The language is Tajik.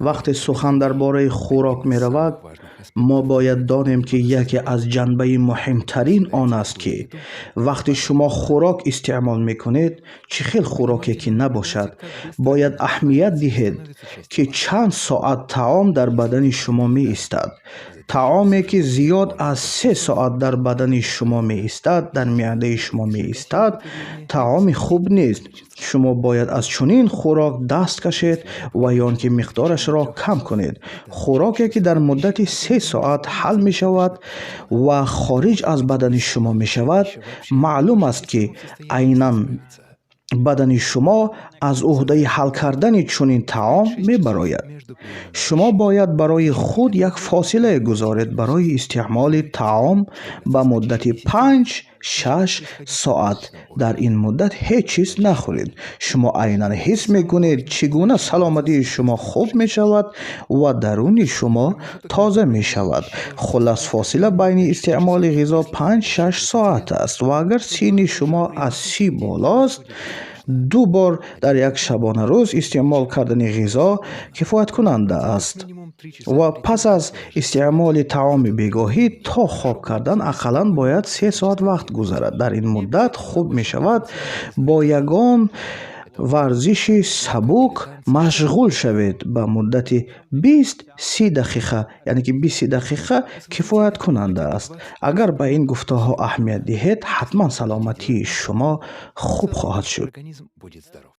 Вақте сухан дар бораи хӯрок меравад, мо бояд донем, ки яке аз ҷанбаи муҳимтарин он аст, ки вақте шумо хӯрок истеъмол мекунед, чӣ хел хӯроке ки набошад, бояд аҳамият диҳед, ки чанд соат таом дар бадани шумо меистад. Таоме, ки зиёд аз 3 соат дар бадани шумо меистад, дар меъдаи шумо меистад, таоми хуб нест. Шумо бояд аз чунин хӯрок даст кашед ва ё он ки миқдорашро кам кунед. Хӯроке, ки дар муддати 3 соат ҳал мешавад ва хориҷ аз бадани шумо мешавад, маълум аст, ки айнан бадани шумо аз уҳдаи ҳал кардани чунин таом мебарояд. Шумо бояд барои худ як фосилае гузоред барои истеъмоли таом ба муддати 5-6 соат. Дар ин муддат ҳеҷ чиз нахӯред. Шумо айнан ҳис мекунед, чӣ гуна саломатии шумо хуб мешавад ва даруни шумо тоза мешавад. Хуллас, фосила байни истеъмоли ғизо 5-6 соат аст ва агар синни шумо аз 30 болост, ду бор дар як шабонарӯз истеъмол кардани ғизо кифояткунанда аст. Ва пас аз истеъмоли таоми бегоҳӣ то хоб кардан ақаллан бояд 3 соат вақт гузарад. Дар ин муддат хуб мешавад бо ягон варзиши сабук машғул шавед ба муддати 20-30 дақиқа, яъне ки 20-30 дақиқа кифояткунанда аст. Агар ба ин гуфтаҳо аҳамият диҳед, ҳатман саломатии шумо хуб хоҳад шуд. Организм будет здоров.